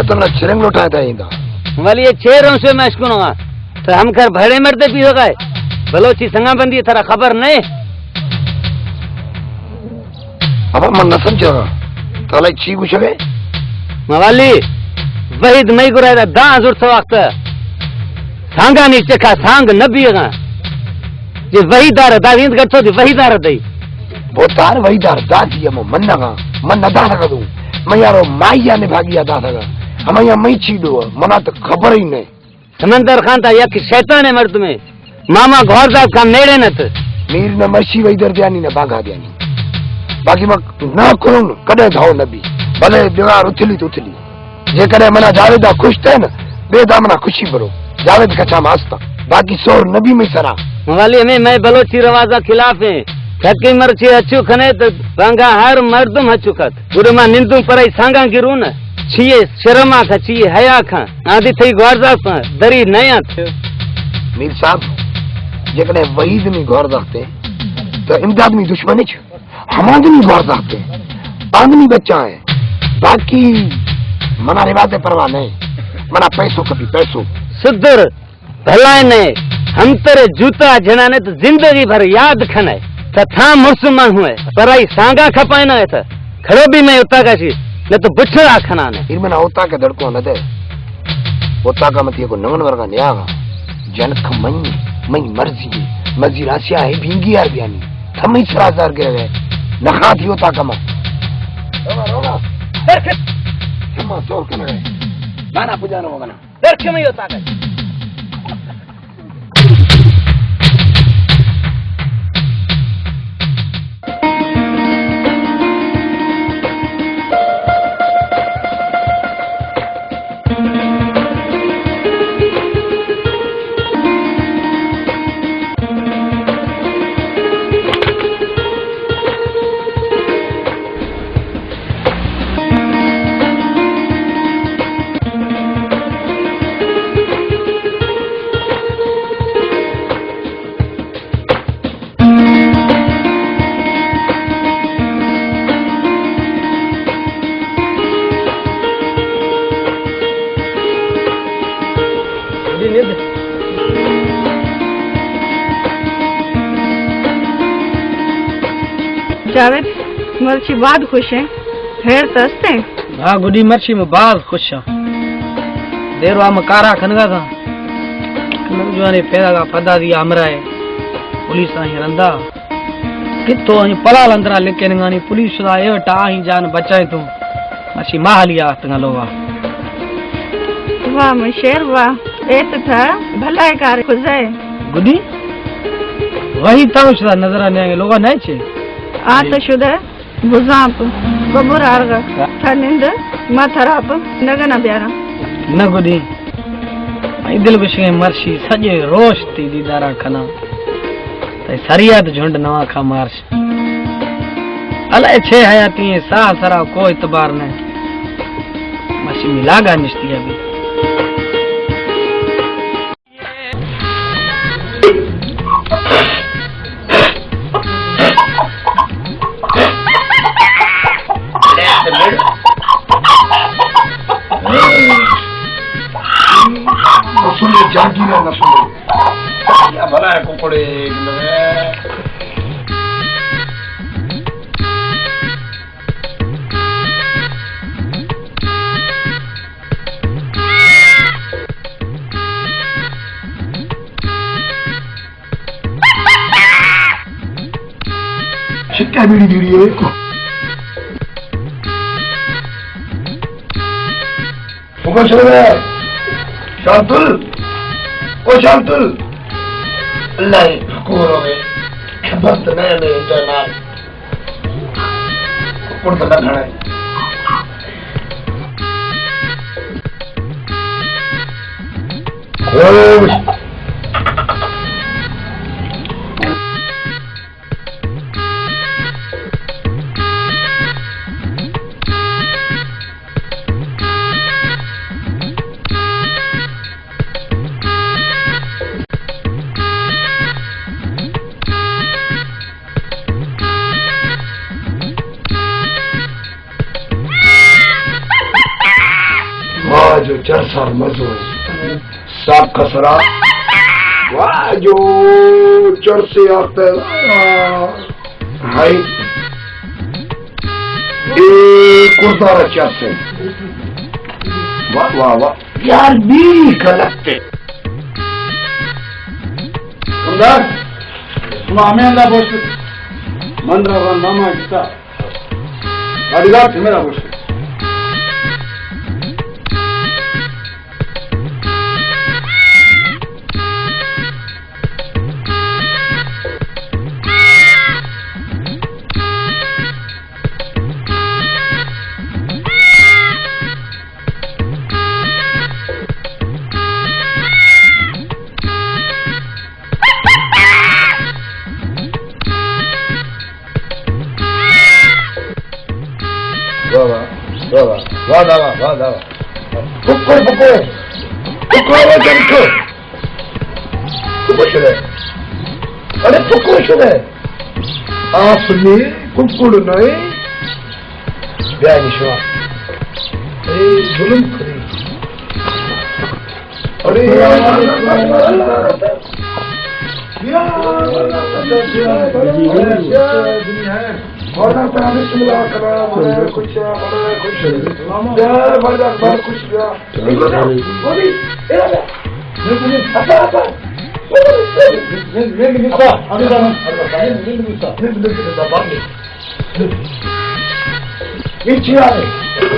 ترا چرنگ لوٹائے تا ایندا۔ والی، یہ چھ روں سے میں اشکنوں گا۔ تو ہم کر بھڑے مردے پیسو گئے۔ بلوچی سنگا بندی، ترا خبر نہیں۔ ابا من نہ سمجھا۔ تالا چی گوشگے؟ موالی، وحید مئی گرائے دا داں زرت وقت۔ سانگا نیچے کا سانگ نبی گا۔ جی وحید دار دا زیند گٹو دی وحید دار دئی۔ بہتار وحید دار دا دی مو من نہ گا۔ من نہ دا سکا دوں۔ میں یارو مائی یا نے بھاگی دا سکا۔ ہمیں یا مئی چی دو۔ منا تو خبر ہی نہیں۔ سمندر خان تا یک شیطان ہے مردمے۔ ماما گھوار دا کا میڑے نت۔ میر نہ مرشی وئی در دیانی نہ بانگا دیانی۔ باقی میں نہ کروں کدے دھاؤ نبی۔ بھلے دیوار اتلی تو اتلی۔ جے کدے منا جاوید دا خوش تے نا، بے دامنا خوشی برو۔ جاوید کچا ماستا۔ باقی سور نبی میں سرا۔ موالی ہمیں میں بلوچی روازا خلاف ہیں۔ تھکی مرچی اچو کھنے تو بانگا ہر مردم اچو کھت۔ گڑا ما نندوں پرائی سانگاں گروں نہ۔ چیئے شرم آکھاں، چیئے حیا آکھاں۔ آدھی تھئی گوارزاک پاں، دری نیات۔ میر صاحب، جے کدے وحید نی گوارزاک تے، تو امداد نی دشمن چ۔ ہماد نی گوارزاک تے۔ آدمی بچہ ہے۔ باقی منا رواج پرواہ نہیں۔ منا پیسو کپی پیسو۔ صدر بھلا نے، ہم ترے جوتا جنانے تو زندگی بھر یاد کھنے۔ تا تھا مرس من ہوئے، پر آئی سانگا کھپائے نہ ہے تا۔ کھڑو بھی میں ہوتا کا چیز، نہ تو بچھڑا کھنا نے۔ پھر میں نہ ہوتا کے دڑکو نہ دے۔ ہوتا کا مت یہ کو نون ورگا نیا گا۔ جن کھ مئی، مئی مرضی ہے۔ مرضی راسیا ہے بھینگی یار بیانی۔ تھا مئی سرا زار گرے گئے۔ نہ کھا تھی ہوتا کا ماں۔ روگا، روگا۔ در کھت۔ سما سور کھنا ہے۔ گانا پجانا ہوگا نا۔ در کمی ہوتا ہے۔ جاوید، مرچی بعد خوش ہیں۔ خیر تو ہستے؟ ہاں گڈی، مرچی میں باز خوش ہاں۔ دیر وا میں کارا کھنگا تھا۔ نوجوانے پیدا کا پدا دیا ہمراہ ہے۔ پولیس آئی رندا۔ کتو آئی پلال اندرا لکھے نگانی، پولیس دا ایوٹا آئی جان بچائے تو۔ ماشی ماہلی آتنگا لوگا۔ واہ میں شیر واہ۔ ایت تھا بھلا کار خزے۔ گڈی؟ وہی تاو شدا نظر آنے آئے لوگا نہیں چے؟ آ تو شدہ۔ بزاں پہ گبر آرگا تھا نند، ما تھرا پہ نگنا بیاراں۔ نہ گڈی، اے دل گوشگیں مرشی سجے روش تی دیدارا کھنا۔ تئی سریات جھنڈ نوا کھا مارش۔ الے چھ حیاتی ہیں، ساہ سرا کو اعتبار نہ۔ مرشی ملاگا نشتی ابھی۔ رسول جاگیر نہ سنو۔ یا بھلا ہے ککڑے۔ شکا بیڑی بیڑی ہے۔ اوگا شروع ہے۔ شانتل۔ او شانتل۔ اللہ کو رو گئے۔ بس تو نئے نئے انجوائے مار۔ کپڑ تو نہ کھڑا ہے۔ خوش۔ ما سر مزور، ساک کسرا، واہ جو چرسے آختے، ہائی، اے کردار چرسے، واہ، واہ، واہ، یار بی غلط ہے۔ کردار، شما ہمیں اللہ بوشت، من را رن نامہ گتا۔ گاڑی دار، تھمے را بوشت۔ واہ واہ، واہ واہ، واہ دعویٰ، واہ دعویٰ۔ پکڑ، پکڑ، پکڑ، وہ جنکو۔ پکڑ شدے۔ ارے پکڑ شدے۔ آپ نے پکڑ نہیں۔ بیا نشوا۔ اے ظلم کری۔ ارے، یہ چیا ہے؟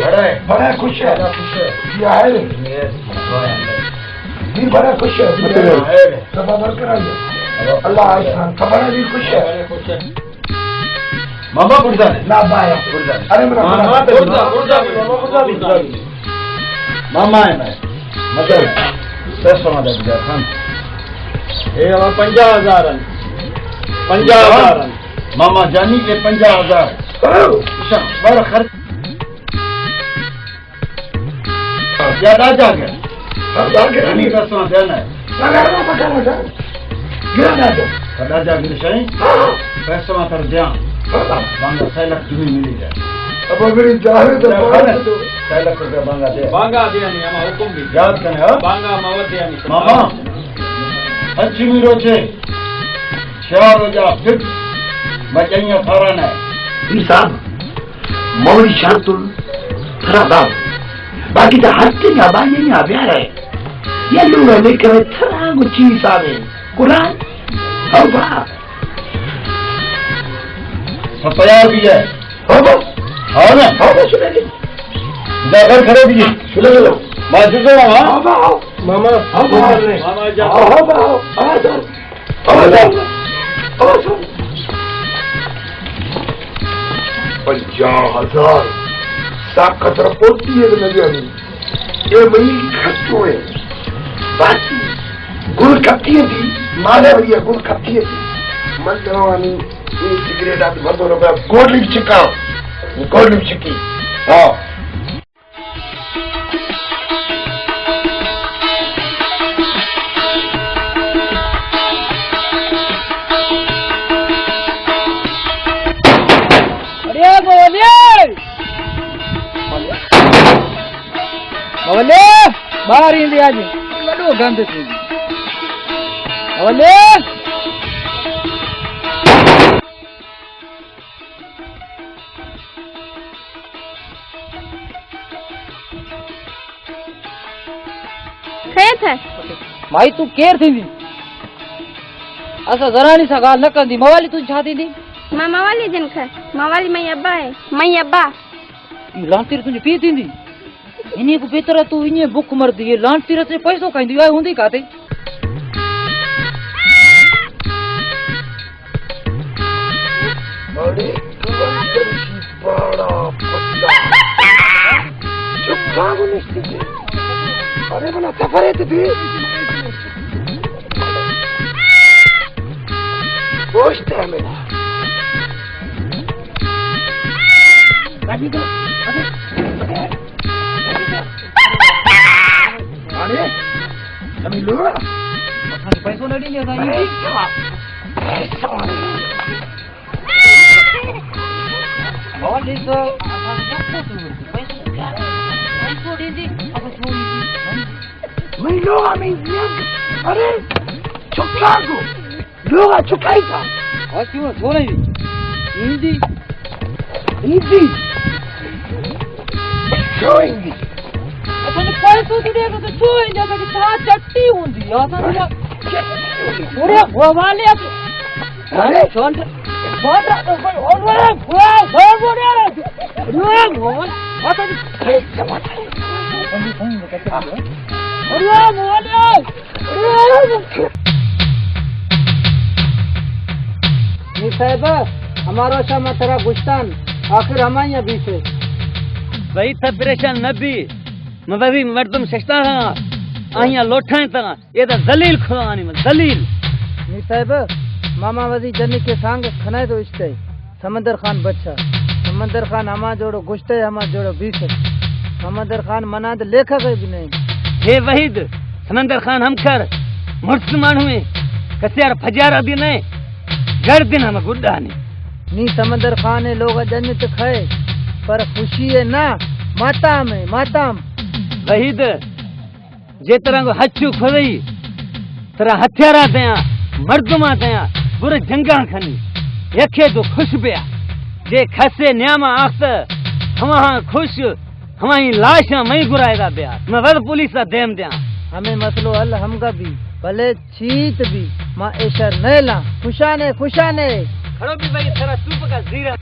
بڑا ہے۔ بڑا خوش ہے۔ بڑا خوش ہے۔ کیا ہے رے؟ یہ بڑا خوش ہے۔ بڑا ہے۔ سبا بر کر آئیے۔ اللہ آئے خان۔ سبا بڑا بھی خوش ہے۔ ماما بڑزا نے۔ نا بایا۔ بڑزا نے۔ ارے میرا ماما بڑا۔ بڑزا، بڑزا، ماما بڑزا بھی۔ ماما ہے میں۔ مطلب، سر سما دے بڑا خان۔ اے ہوا پنجاہ ہزار ہیں۔ پنجاہ ہزار ہیں۔ ماما جانی، اے پنجاہ ہزار۔ اچھا، بڑا خرچ۔ یا دا جا گیا۔ دا جا گیا۔ نہیں، پیسہ دینا ہے۔ دا جا گیا شاہی۔ پیسہ ما کر دیا۔ بانگا سہ لکھ جمی ملی جائے۔ اب میری جاہے تو سہ لکھ روپیہ بانگا دے۔ بانگا دے نہیں، ہم حکم بھی۔ یاد کرے، ہاں؟ بانگا موت دے نہیں۔ ماما، اچھی می روچے۔ چار بجا فکس بچائیاں تھارا نہ۔ پیر صاحب، مولی شرط تھرا داو۔ باقی تو ہر تین ابا یہ نہیں ابیا رہے۔ یہ لوگ ہمیں کرے تھرا گو چیز آوے۔ قرآن او با۔ سب تیار بھی ہے۔ ہاں با۔ ہاں نا؟ ہاں با، شروع کی۔ جا کر کھڑے بھی۔ شروع کی۔ بات جو ہاں۔ ہاں با، ہاں۔ ماما۔ ہاں با۔ ماما جا۔ ہاں با، ہاں۔ ہاں سر۔ پنجاہ ہزار۔ سا قدر پوتی ہے نبی علی۔ اے مئی خرچو ہے۔ باقی گل کپتی ہے دی، مالا بھیا گل کپتی ہے دی۔ من تو آنی، اے سگریٹ آتی مردو رو گوڈ لپچکا۔ گوڈ لپچکی۔ ہاں۔ ارے بولے، بولے، باہر ہی دے آج، بڑو گند تھی۔ بولے۔ خیر تھا۔ مائی تو کیر تھی دی؟ اسا زرانی سا گال نہ کندی، موالی تو چھاتی دی؟ ما موالی جن کھا، موالی مئی ابا ہے، مئی ابا۔ لانتی تجھے پی تھی دی؟ انہیں کو بہتر ہے تو انہیں بک مر دی، لانتی رتے پیسوں کہیں دی، آئے ہوندی کاتے؟ اڑے کلندر شی باڑا پٹا۔ چپ کھاگو نشتی کے۔ ارے بنا سفر ہے تو دی۔ پوچھتے ہیں میرا۔ راجی کو، ارے، ارے، ارے، ہمیں لوڑا۔ پیسوں نہ ڈینے، پیسوں۔ بابا، ڈیک تو، پیسو ڈیندی، اب چھوڑی۔ اے لوگ ہمیں، ارے، چکا کو، لوگ چکائی تھا۔ اور کیوں سو نہیں؟ ہندی۔ ہندی۔ شو ہندی۔ اصل میں کوئی تو دے تو شو ہندی، اصل میں چاہ چٹی ہوندی، اصل میں۔ پورے گوالے ارے! نی صاحب، ہمارا شما ترا گشتان، آخر ہمائی بیسے۔ بھائی، تھا پریشان نہ بی، مبری مردم ششتان ہاں، آہیاں لوٹائیں تاں۔ اے دا ذلیل خدانی من ذلیل۔ نی صاحب، ماما وزی جنی کے سانگ کھنائے تو اشتے۔ سمندر خان بچا۔ سمندر خان ہما جوڑو گشتے، ہما جوڑو بیسے۔ سمندر خان منا دے لیکھا گئے بھی نہیں۔ ہے وحید، سمندر خان ہم کر مرس مانوے، کسیار پھجارا بھی نہیں، گردن ہم گڈانی۔ نی سمندر خان ہے لوگ جنت کھائے، پر خوشی ہے نا، ماتام ہے، ماتام۔ وحید، جے ترا گو ہچو کھوئی، ترا ہتھیارا دیاں، مردماں دیاں، برے جنگاں کھنی، یکے دو خوش بیا۔ جے کھسے نیاما آخت، ہماہاں خوش، ہماہی لاشاں مئی گرائے دا بیا۔ میں ود پولیس دا دیم دیاں۔ ہمیں مسئلو حل ہم گا بھی، بلے چیت بھی، ما ایشر نیلاں۔ خوشانے، خوشانے۔ کھڑو بھی بھائی، ترا سوپ کا زیرا۔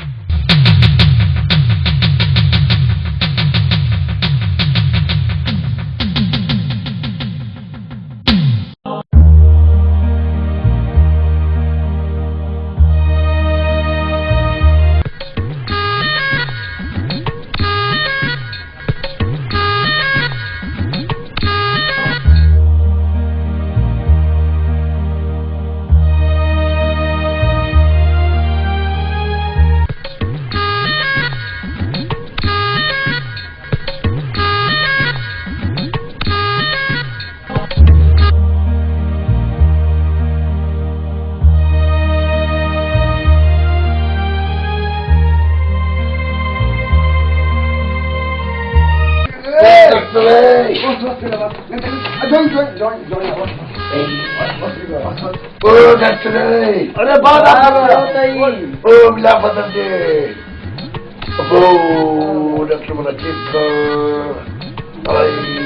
او ڈاکٹر۔ ارے بابا۔ او بلا بدل دے۔ او ڈاکٹر منا چیک کر۔ آئی۔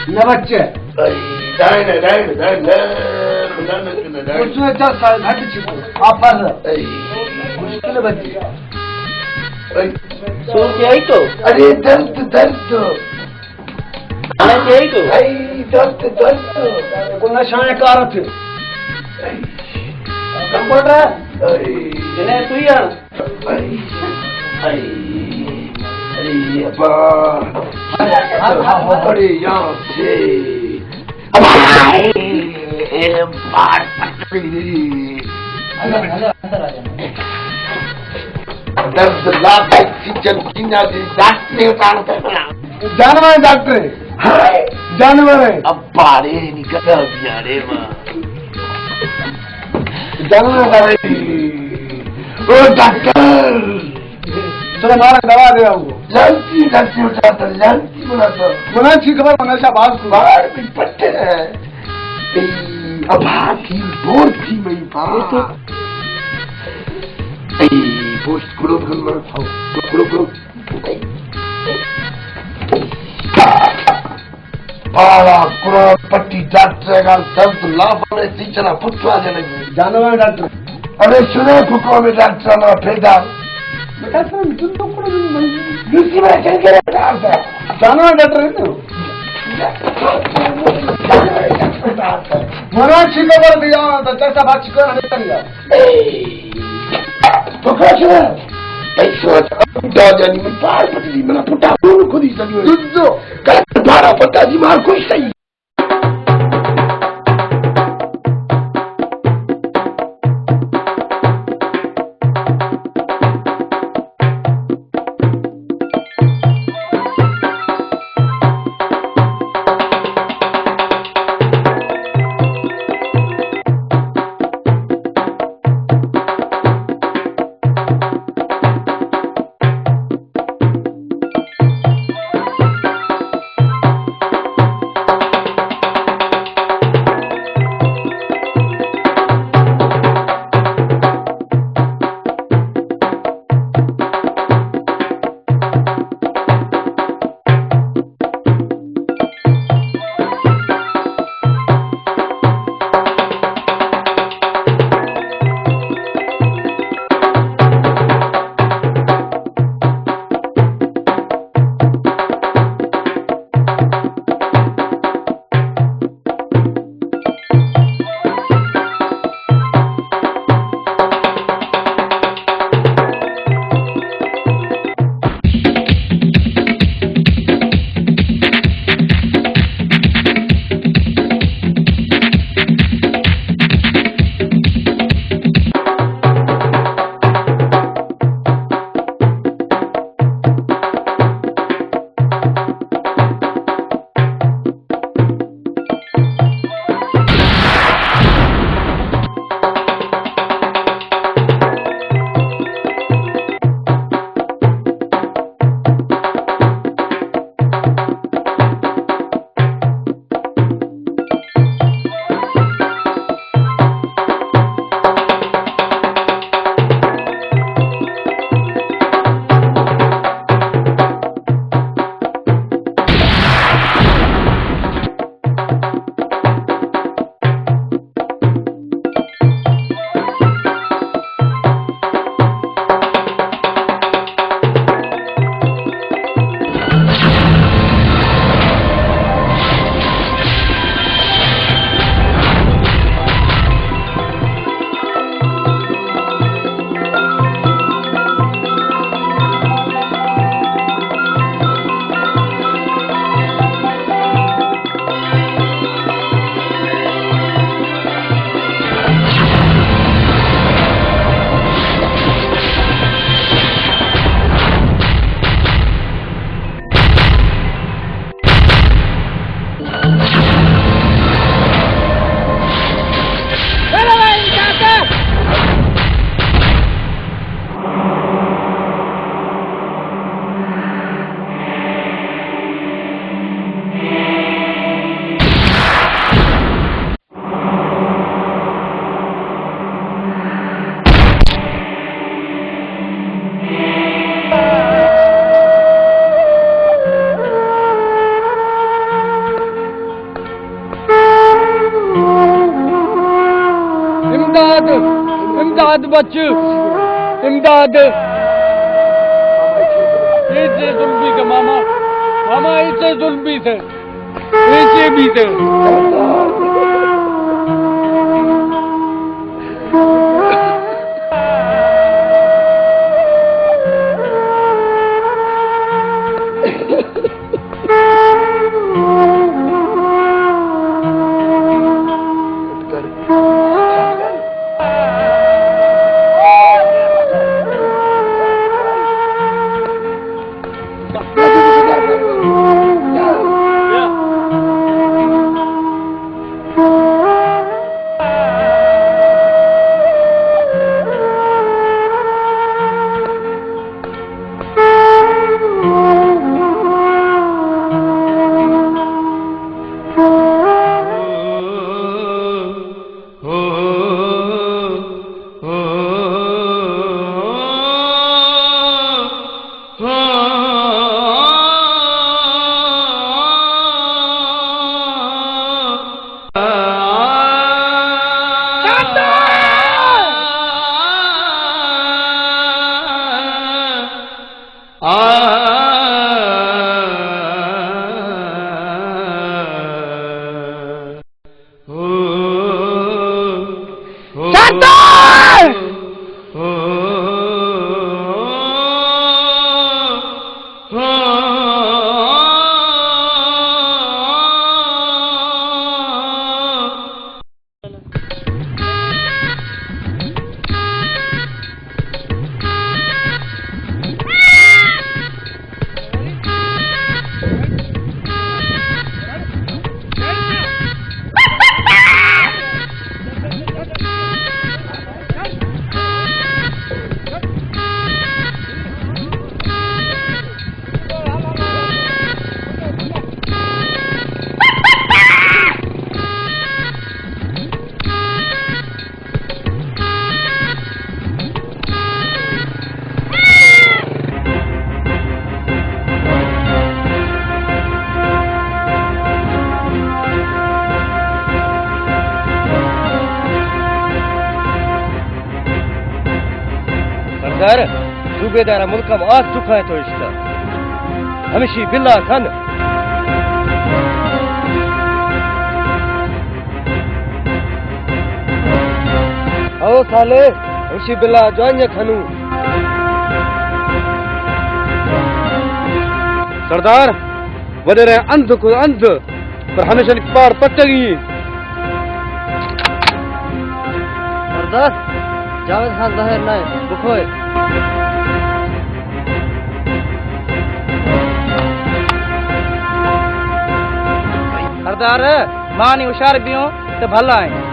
نہ بچے۔ آئی۔ دائیں، دائیں، دائیں، دائیں۔ خدا نہ کرے، دائیں۔ اس میں دس سال گھٹ چکو۔ آفر۔ آئی۔ مشکل بچے۔ آئی۔ سو کیا ہی تو؟ ارے درد، درد۔ انا چیئی تو؟ ائی، درد، درد۔ کو نشانے کارت۔ ائی۔ کمپاؤنڈر۔ ائی۔ جنے سوئی آن۔ ائی۔ ائی۔ ائی، ابا۔ ارے، یہاں سے۔ ابا۔ اے، بار پکڑی۔ درد لا پیسی چمکینا دی ڈاکٹر اتارتا۔ جانور ڈاکٹر۔ ہائے۔ جانور ہے۔ اب پاڑے نکلا بیارے ماں۔ جانور ہے۔ او ڈاکٹر۔ چلو مارا دوا دے آؤ۔ لانتی ڈاکٹر اتارتا، لانتی بناتا۔ منا چی خبر، منا شا باز کو۔ باہر بھی پٹے ہے۔ اے، ابا کی بور تھی مئی پا۔ اے، پوسٹ کھڑو کھن مر۔ کھڑو، کھڑو۔ پالا کروڑ پتی ڈاکٹر گال درد لا بنے سی چلا پتوا جنگی۔ جانور ڈاکٹر۔ ارے سنے پھکو میں ڈاکٹر نا پیدا۔ بیٹا سن، تم تو کڑو بھی نہیں۔ لوسی میں چل کے ڈاکٹر۔ جانور ڈاکٹر ہے تو۔ منا چی خبر دیا، تو چرسا بات چکا ہمیں کریا۔ اے، پکا چلا۔ اے سوچ، اب دا جانی من پار پتی دی، منا پٹا بولو خودی سنگی۔ دزو۔ کل پارا پتا دی مار خوش تئی۔ امداد! امداد بچ! امداد! اے چے ظلم بیت ماما؟ ماما، اے چے ظلم بیت؟ اے چے بیت؟ سردار، صوبیدار ءَ ملک ءَ آس چکائیں تو اشتا۔ ہمشی بلا کن۔ او سالے، ہمشی بلا جوان یک ہنو۔ سردار، ودرے اند کو اند، پر ہمیشن پار پٹگی۔ سردار، جاوید خان ظاہر نہ بکھوئے۔ سردار، مانی ہوشیار بیوں تو بھلا ایں۔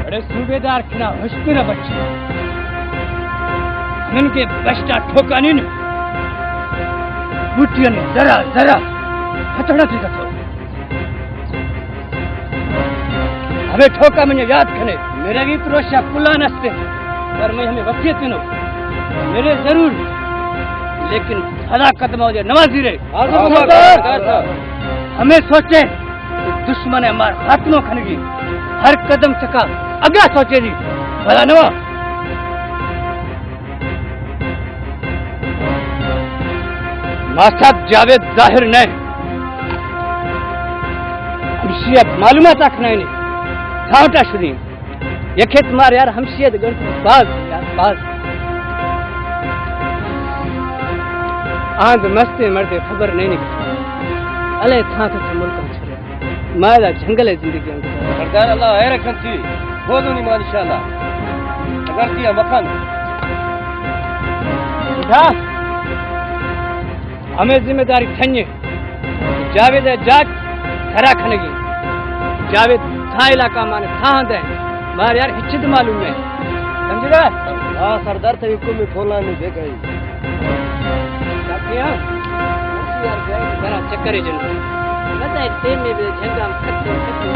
اڑے صوبیدار، کنا ہشکر بچی، من کے بشتا ٹھوکانی نے بوٹیاں ذرا ذرا پتڑا تھی تو۔ ہمیں ٹھوکا مجھے یاد کھنے۔ میرے بھی پروشا پلان استے، پر میں ہمیں وصیت نو۔ میرے ضرور، لیکن بھلا قدم ہو جائے نوازی رے۔ ہمیں سوچے کہ دشمن ہے ہمار خاتمہ کھنگی۔ ہر قدم چکا اگا سوچے دی۔ بھلا نوا۔ ماسٹر جاوید ظاہر نہ، ہمشی ءَ معلومات آکھ نہ، ساوٹا شدی۔ یکے تمار یار ہمشی ءَ گڑتی باز، یار باز۔ آند مستے مردے خبر نہیں نکلتا۔ الے تھا تو ملک مائلہ جنگل ءِ زندگی ہم گزار۔ سردار، اللہ خیر کنتی، بودونی مان انشاءاللہ۔ اگر تیا مکان۔ اٹھا۔ ہمیں ذمہ داری تھنی۔ جاوید ءِ جاچ سرا کھنگی۔ جاوید تھا علاقہ مان تھا دے۔ مار یار ہچد معلوم ہے۔ سمجھ گا؟ ہاں سردار، تئی حکم میں پھولانی بے گئی۔ ذرا چکرے جنوں۔ بس ایک ٹیم میں بھی جھنگا ختم ختم۔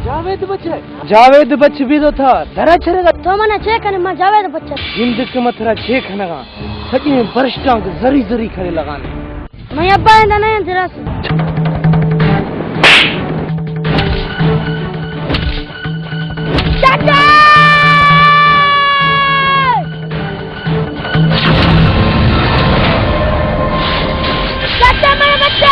جاوید بچ۔ جاوید بچ بھی تو تھا، درا چھرے گا۔ تو منا چے کنے، ما جاوید بچ۔ زندگ کے مترا چے کھنگا، سجیں برشتاں زری زری کھڑے لگانے۔ میں ابا ہے نہیں درس۔ چاچا! چاچا، میرا بچہ!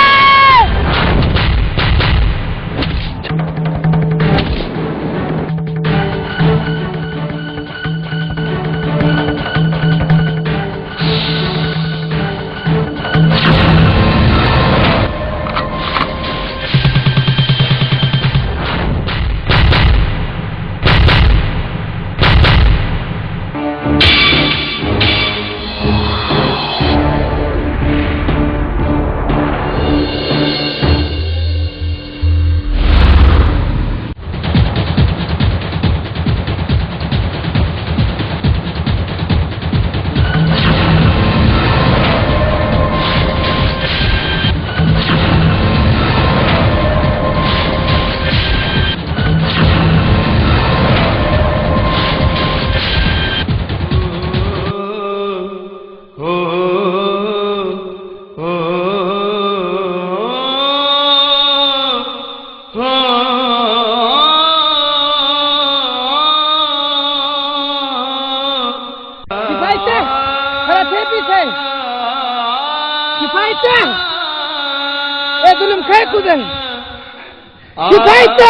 کفایت! خرا تھے پیچھے! کفایت! اے ظلم کھے کودن؟ کفایت!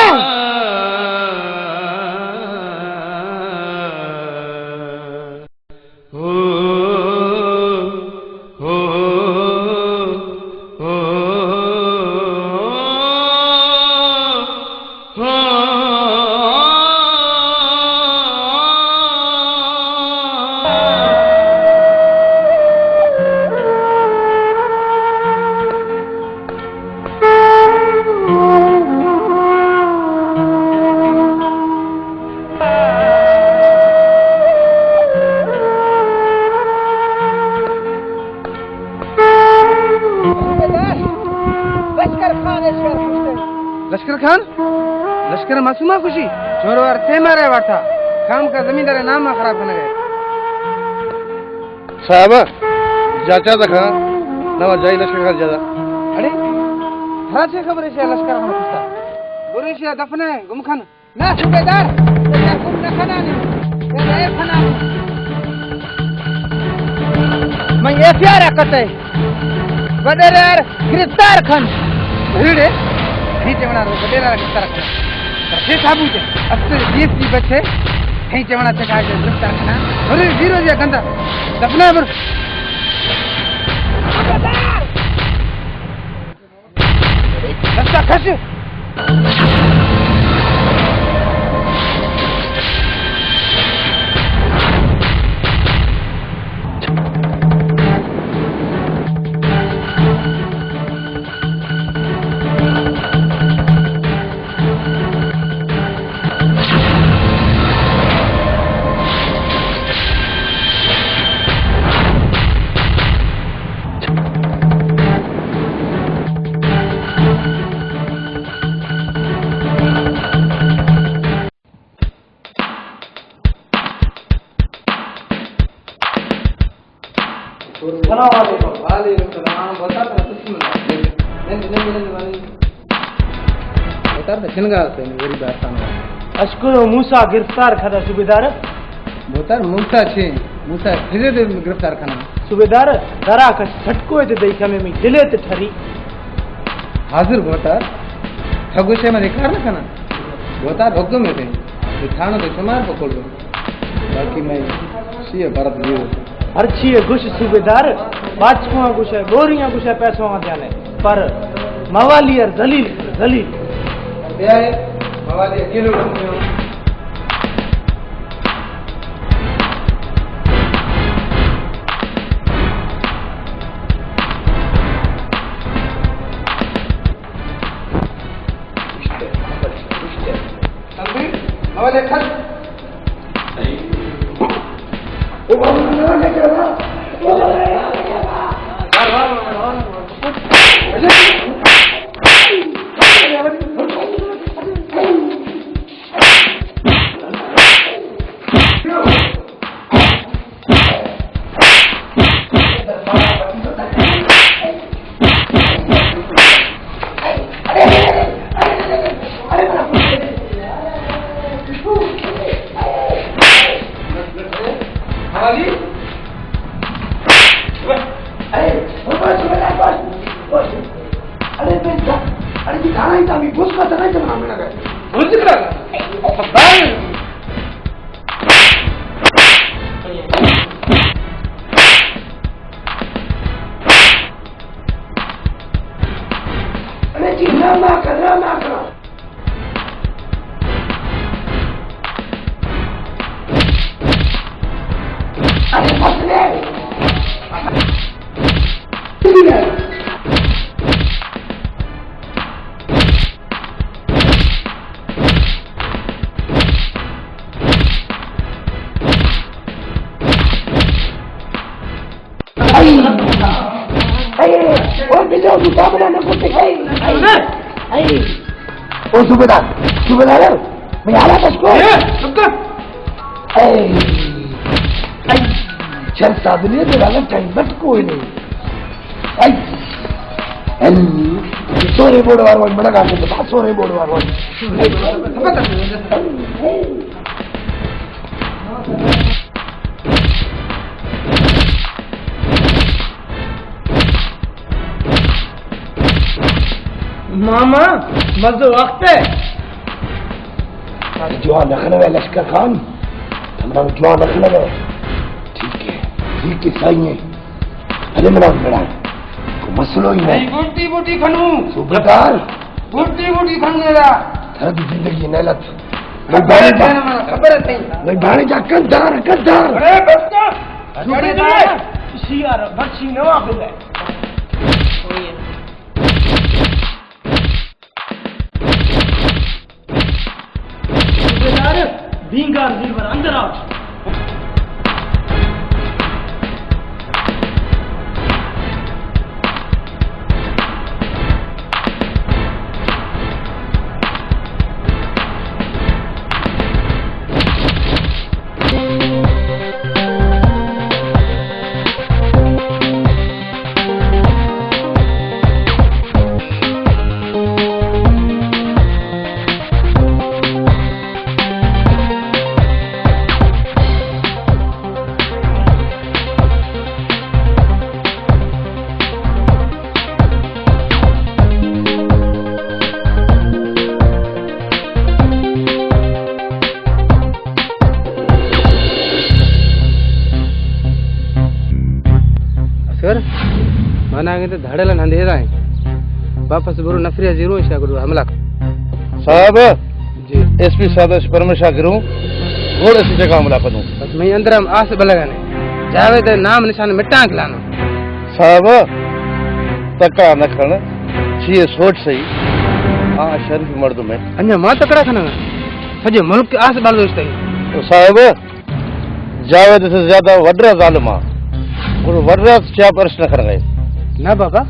لشکر خان اے شہر کشتے۔ لشکر خان؟ لشکر معصومہ کشی؟ چورو ارتے مارے وارتا۔ خام کا زمیندار نام خراب کرنے گئے۔ صاحب، جاچا دکھا، نہ جائی لشکر خان جادا۔ اڑے، تھا چے خبر ہے لشکر خان کشتا؟ بریشیا دفنے گم کھن۔ نہ صوبیدار، تیرا گم نہ کھنانی، تیرا اے کھنانی۔ من ایف آئی آر کتے، وڈیرار گرفتار کھن۔ بھیڑے، نہیں چمڑا رو، وڈیرار گرفتار کھن۔ پر سے ثابوت ہے، اصل جیس کی بچے، نہیں چمڑا چکا کے گرفتار کھنا۔ ارے، زیرو دیا گندا، دفنا بر۔ صوبیدار! رستہ کش۔ السلام علیکم۔ وعلیکم السلام۔ بتا ترا کچھ ملا۔ نند، نند، نند، نند۔ بتا ترا چنگال پہ میری بات سنو۔ اشکر موسیٰ گرفتار کھدا صوبیدار۔ بوتار، موسیٰ چے؟ موسیٰ خضر ءَ گرفتار کناں۔ صوبیدار، درا کش سٹکو ات دئی کمے می دل ات ٹھری۔ حاضر بوتار، تھا گوشے من کار نہ کناں۔ بوتار حکم ات، یہ تھانو تو شمار پکڑ دو۔ باقی میں سی برت دیو۔ ہرچی ءَ گوش صوبیدار، باچکواں گوش ءَ، بوریاں گوش ءَ، پیسواں دیانے، پر موالی ءَ ذلیل، ذلیل۔ بیا اے موالی اکیلو کنیو۔ تنویر، موالی کھل۔ اے، اے، او بلو، مقابلہ نہ کرتے۔ اے، اے، اے۔ او صوبیدار، صوبیدار، میں حالات اس کو۔ اے، چل صاحب نے تو والا ٹائم بٹ کوئی نہیں۔ اے، اے، سورے بوڑ وار وار، بڑا گانے بتا، سورے بوڑ وار وار۔ ماما، مزو وقت ہے۔ جوان رکھنا ہے لشکر خان، ہمارا جوان رکھنا ہے۔ ٹھیک ہے، ٹھیک ہے، صحیح ہے۔ ارے میرا بڑا کوئی مسئلہ ہی نہیں۔ بوٹی بوٹی کھنو۔ صوبیدار۔ بوٹی بوٹی کھنو میرا۔ تھرا دی زندگی نہ لت۔ میں بھانے جا۔ خبر ہے نہیں۔ میں بھانے جا، کندھار، کندھار۔ ارے بس کر۔ صوبیدار۔ شیار، بچی نوا بلے۔ صوبیدار، بینگار زیرور اندر آؤ۔ اصغر، من آگے تو دھڑے لن اندھیرا ہے۔ واپس برو نفری زیرو اشیا کرو حملہ۔ صاحب، جی۔ ایس پی صاحب سے پرمیشن کروں، گھوڑے سے جگہ حملہ کروں۔ بس میں اندر ہم آس بلگانے۔ جاوید نام نشان مٹاں کلانو۔ صاحب، تکا نہ کھن، چیئے سوچ سہی۔ ہاں، شریف مردم ہے۔ انجا ما تکڑا کھنا، سجے ملک آس بلوچ تئی۔ تو صاحب، جاوید سے زیادہ وڈرا ظالم آ۔ گڑا وڈرا چیا پرش نہ کھن گئے۔ نہ بابا،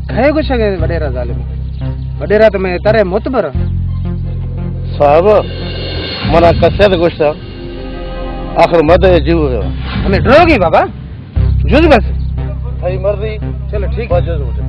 کھے گوشگ وڈیرا ظالم۔ وڈیرا تو میں ترے متبر۔ صاحب، منا کسے تو گوشتا۔ آخر مدہ جیو ہے۔ ہمیں ڈروگی بابا۔ جز بس۔ تھئی مرضی۔ چلو ٹھیک۔ بس جز اٹھے۔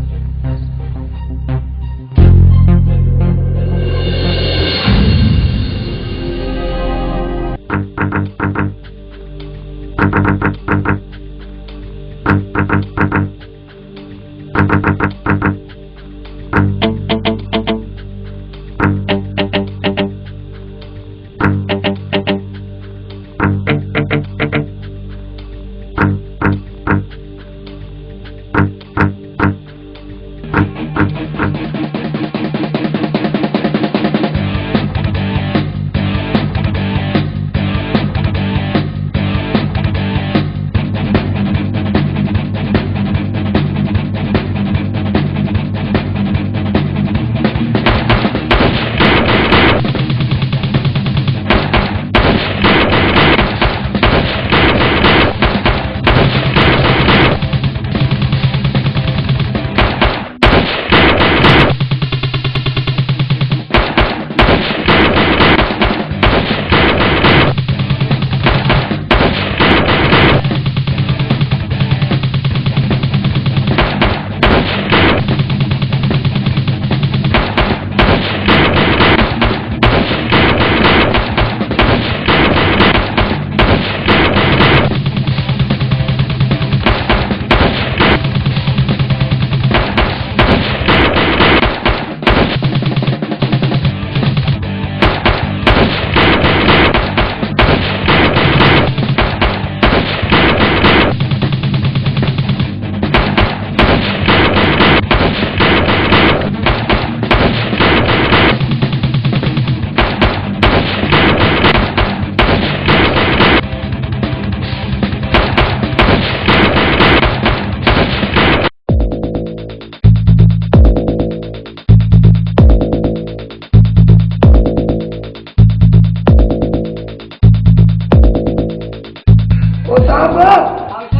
صاحب!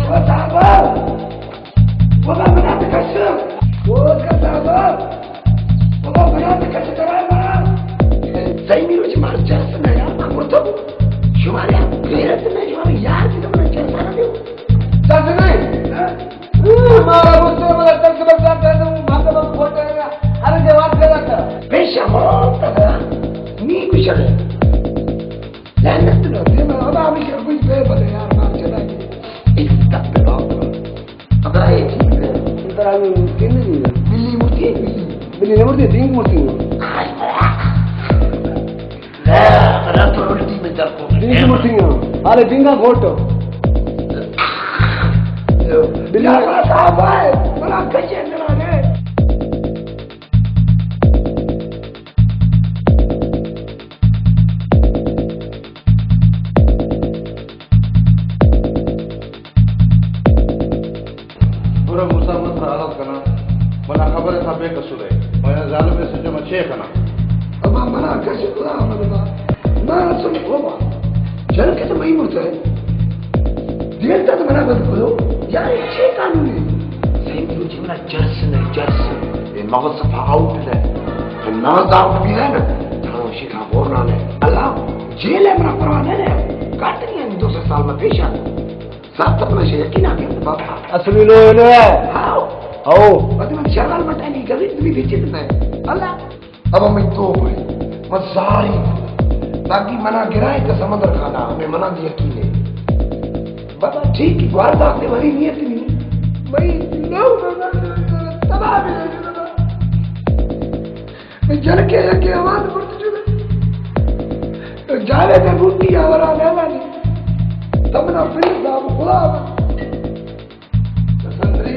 او صاحب! بابا، منا بکش! او صاحب! بابا، منا بکش، ترا منا! زہمی روچ مار چرس نہ یار، من مرتو۔ شمارے غیرت نہ، شمارے یار کی تو منا چرس نہ دیو۔ چرس نہ؟ ہاں؟ او، مارا گوشتو منا چرس بس چرس نہ، بھاگ بھاگ فوٹو ہے، ارے جواب دے رہا تھا۔ پیشہ ہو تگا، نی کچھ ہے۔ لعنت نہ دے، میں اب ہمیشہ کچھ بے بلے یار، مار چلا کے۔ عزت پہ بابا۔ اب آئے ٹھیک ہے۔ ادھر آ کے کہنے نہیں۔ بلی مورتی ہے، بلی۔ بلی نہیں مورتی، دینگ مورتی ہے۔ لا، لا، تو الٹی میں چل کو۔ دینگ مورتی ہے۔ ارے دینگا گھوٹ۔ بلی۔ یار، صاحب ہے، بڑا کچے کرا دے۔ گڑا موسیٰ من ترا عرض کناں، منا خبر ہے تھا بے قصور ہے، من ظالم ءِ سجہ من چے کناں؟ اما منا کش خدا من با، ما سن بابا، چل کے تو مئی مرتا ہے۔ دیر تا تو منا بند کرو، یار، یہ چے قانون ہے؟ صحیح، تو جی منا جرس نہیں، جرس۔ اے مغز صفا آؤٹ ہے۔ اے مغز آؤٹ بھی ہے نا، تھا شیخا بورنا نے۔ اللہ، جیل ہے منا پرواہ نہیں ہے۔ کٹ نہیں ہے، دو سو سال میں پیش آ۔ صاحب، تپنا شے یقین آ گیا بابا۔ اصلی لو لو ہے۔ ہاں۔ او۔ بدی من شغال مٹانی گزی تمی بیچے تے۔ اللہ۔ اب ہمیں تو بھائی، من ساری، باقی منا گرائے کہ سمندر کھانا، ہمیں منا دی یقین ہے۔ بابا ٹھیک کی گوار داخلے والی نیت نہیں۔ بھائی، لو، تباہ بھی ہے۔ جنکے یکے آواز برت جنے۔ جاوید بوٹی آورا لیلا نی۔ تمنا فیل صاحب خدا۔ سندری،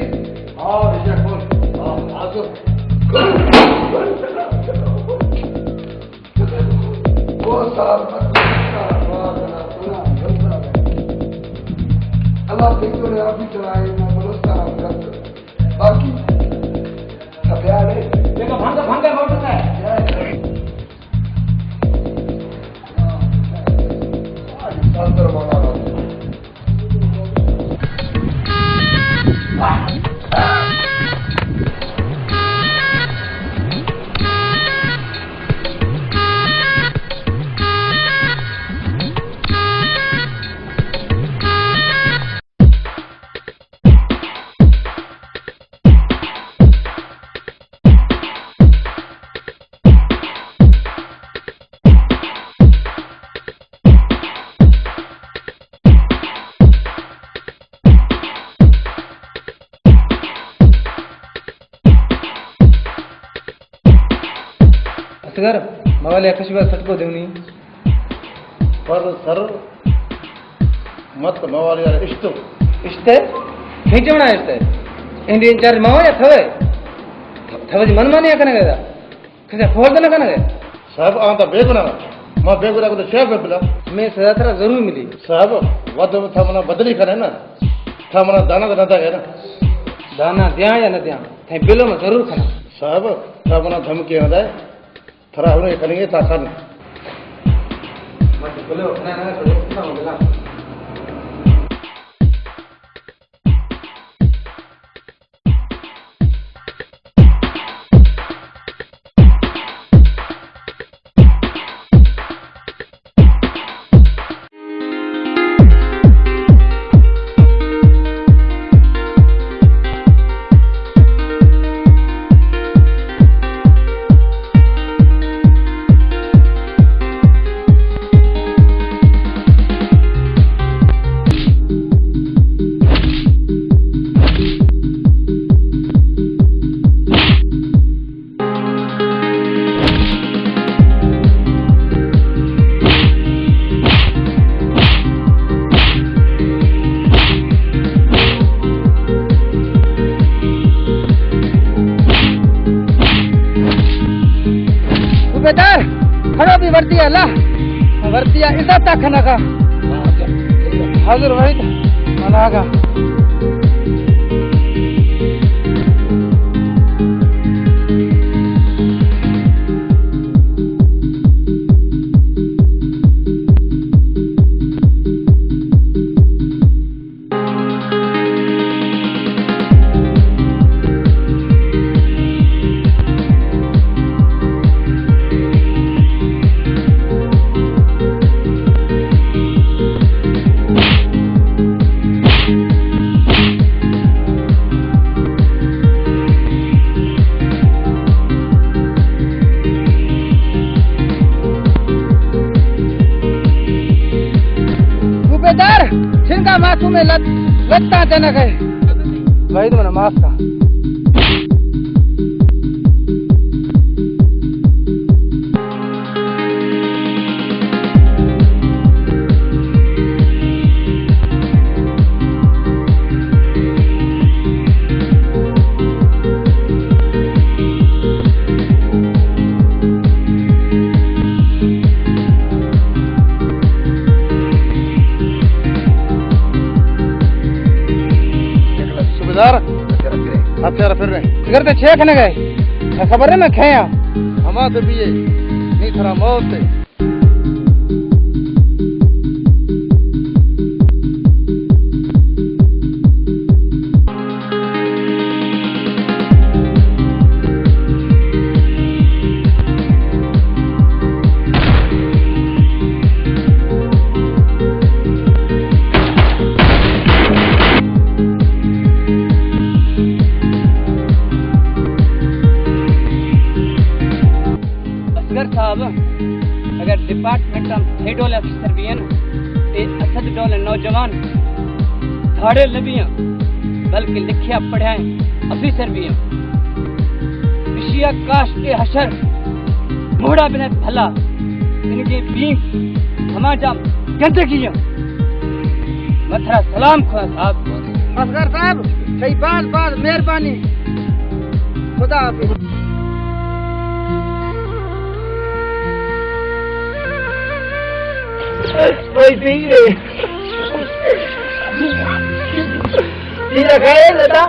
آ، ایشا کول۔ آ، آ تو۔ او صاحب، اللہ تیتو نے آپ ہی چلائے، میں بلوچستان آپ کرتا۔ باقی ابیاڑے۔ دیکھو، بھنگ، بھنگ موٹر ہے۔ اصغر، موبائل یک کشی بس سچ کو دیونی۔ پر سر مت نوار یار اشتو۔ اشتے؟ کہیں چونا اشتے؟ اندی انچارج ماما یا تھوے؟ تھوے جی من مانی یا کنے گا؟ کسے فول تو نہ کنے گا؟ صاحب، آن تا بے گناہ۔ ما بے گناہ کو تو شیف بلا۔ میں سزا ترا ضرور ملی۔ صاحب، ود تھا منا بدلی کنے نا۔ تھا منا دانا تو نہ دے نا۔ دانا دیاں یا نہ دیاں؟ تھے بلو میں ضرور کھنا۔ صاحب، تھا منا دھمکی نہ دے۔ ترا ہمے کنگے تا کن۔ صوبیدار، کھڑو بھی وردی اللہ، وردی عزت تک نہ کا۔ حاضر وحید، ملاگا۔ چنکا معصومیں لت، لتاں جنگ ءَ۔ وحید، منا معاف کن۔ صوبیدار، ہتھیار پھر رہے۔ اگر تے چیک نہ گئے، خبر ہے نا کھے ہاں۔ ہما تے بھی ہے، نہیں تھرا موت ہے۔ اصغر صاحب، اگر ڈپارٹمنٹ ءَ اے ڈول افسر بیاں، اے اسد ڈول نوجوان دھاڑے نہ بیاں، بلکہ لکھیا پڑھیا افسر بیاں۔ اشیا کاش اے حشر گھوڑا بنت بھلا، انگے بیم ہما جام گندگی ایں۔ من تھرا سلام کھاں صاحب۔ اصغر صاحب، تئی باز باز مہربانی۔ خدا حافظ۔ وہی تھی رے۔ تیرا خیر ہے نا؟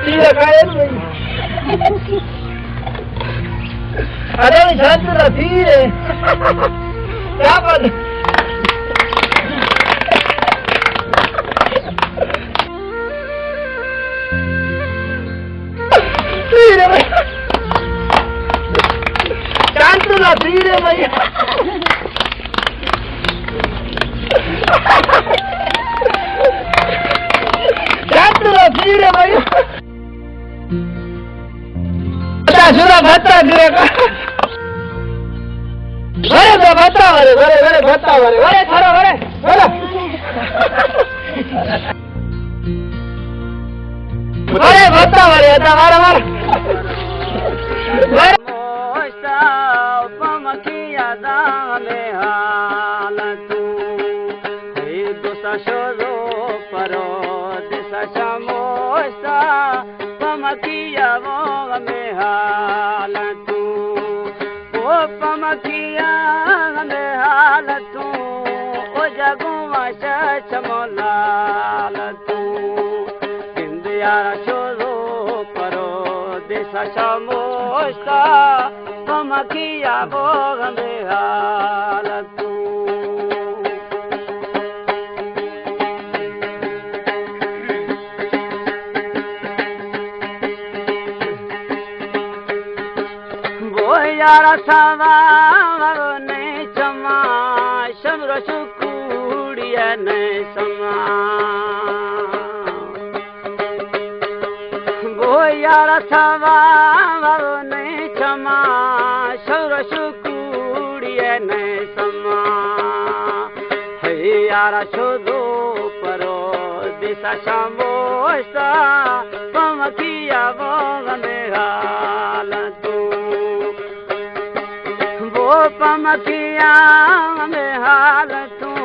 تیرا خیر بھائی۔ ارے، شانت رسی رے۔ کیا بات؟ تیرے بھائی۔ شانت رسی رے بھائی۔ شانت رسی رے بھائی۔ بتا شروع بتا گرے۔ ورے تو بتا ورے، ورے، ورے، بتا ورے، ورے، تھرا ورے، ورے۔ ورے بتا ورے، ادا مارا مار۔ ورے۔ موشتا پمکی ادا میں حالتوں۔ اے دوستا شروع پرو دسا شموشتا۔ پمکیا وہ ہمیں حالتوں، او پمکیا ہمیں حالتوں، او جگوں واشا چمو لالتوں۔ گند یارا شروع پرو دسا شموشتا، پمکیا وہ ہمیں حالتوں۔ بو یارا سوا ورو نہیں چما، شمرو شکوڑی نہیں سما۔ بو یارا سوا ورو نہیں چما، شور شکوڑی نہیں سما۔ ہے یارا شدو پرو دسا شموشتا، پمکیا وہ ہمیں حالتوں۔ وہ پمکیا ہمیں حالتوں،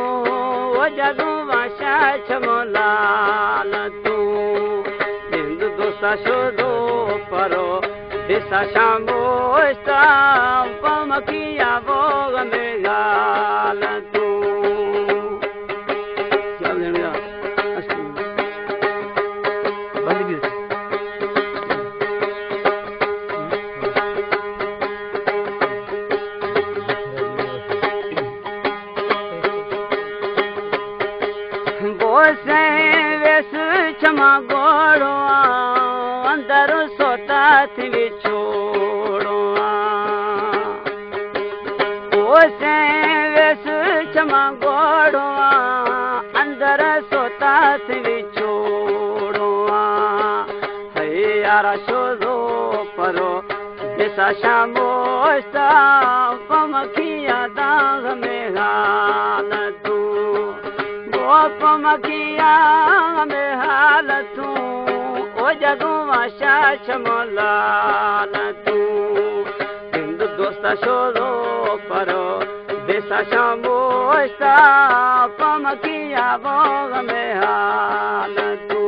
وہ جگوں واشا چمو لالتوں۔ زند دوستا شدو پرو دسا شموشتا، پمکیا وہ ہمیں حالتوں۔ گوسیں ویس چما گوڑو اندر سوتا تھی وچو۔ تارا شوزو پرو، دسا شاموشتا، پمکیا داغ میں حالتوں، وہ پمکیا میں حالتوں، او جگو شاش ملالتوں، سندھ دوستا شوزو پرو، دسا شاموشتا، پمکیا باغ میں حالتوں۔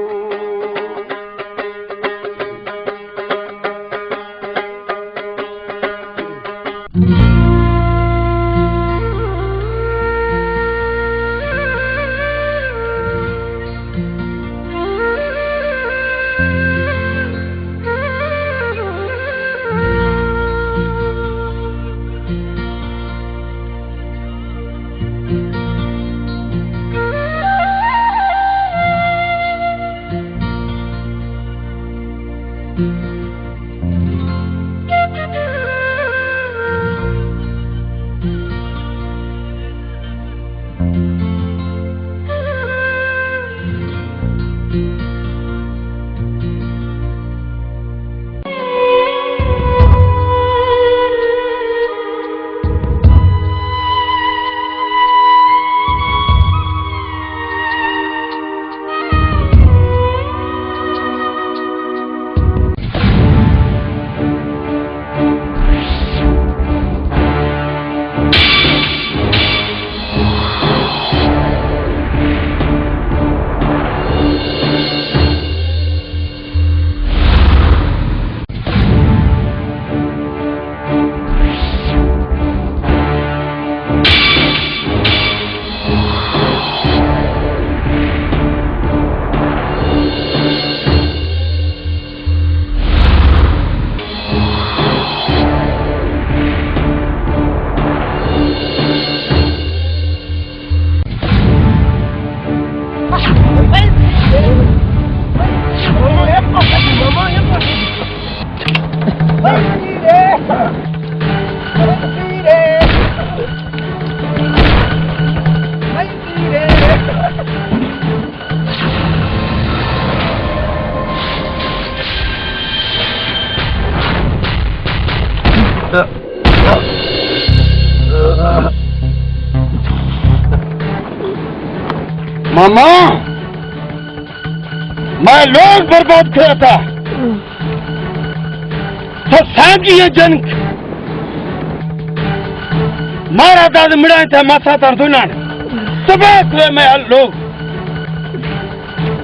ماما، مئے لوگ برباد کئیت۔ تو سانگی ءِ جنک مارا داد مڑائیں تہ ما ساتاں دونان۔ تباہ کئے مئے لوگ۔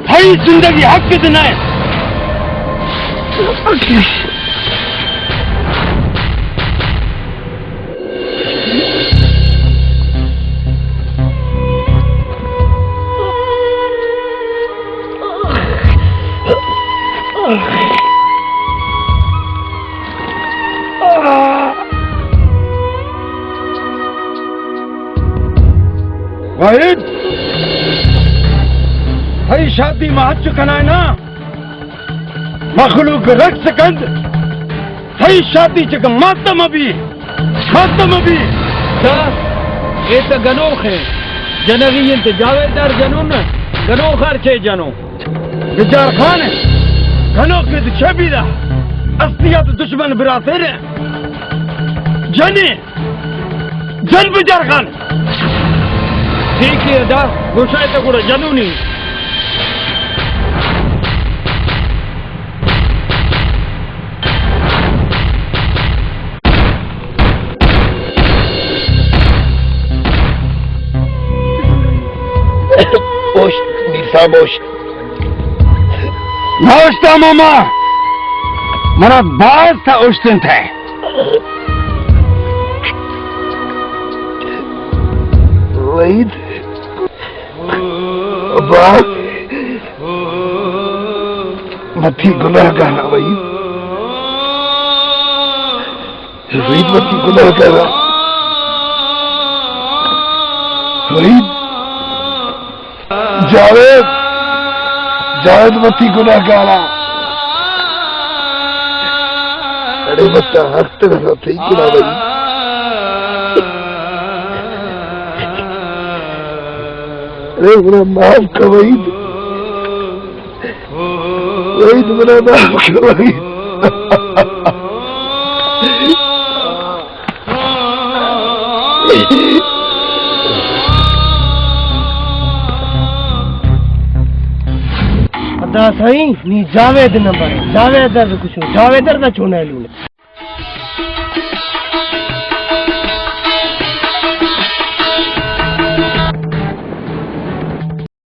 تئی زندگی حق ءَ نہ اِنت۔ وحید، تئی شادی ما ہچ کنائیں نا۔ مخلوق رقص کند، تئی شادی چک ماتم بی، ماتم بی۔ اے تہ گنوخ اِنت، جنغی اِنت، جاوید دار جنون، گنوخ ہر چے جنو۔ بجار خان، گنوخ اِنت چہ بیرا، اصلیت دشمن براسر۔ جنی جن بجار خان۔ ٹھیک ہے ادا، گوشائے تو گڑا جنونی۔ اوشت، میر صاحب، اوشت۔ نوشتہ ماما، منا باز تہ اوشتنت ہے۔ وحید، ابا، وتی گناہ گانا وحید۔ وحید وتی گناہ گارا۔ وحید۔ جاوید۔ جاوید وتی گناہ گارا۔ اڑے بس ہفتے بس تئی گناہ وحید۔ اڑے گناہ معاف کر وحید۔ عید منا معاف کروئی۔ ادا سائیں، نی جاوید نمبر، جاوید در کچھ، جاوید در دا چونا لونے۔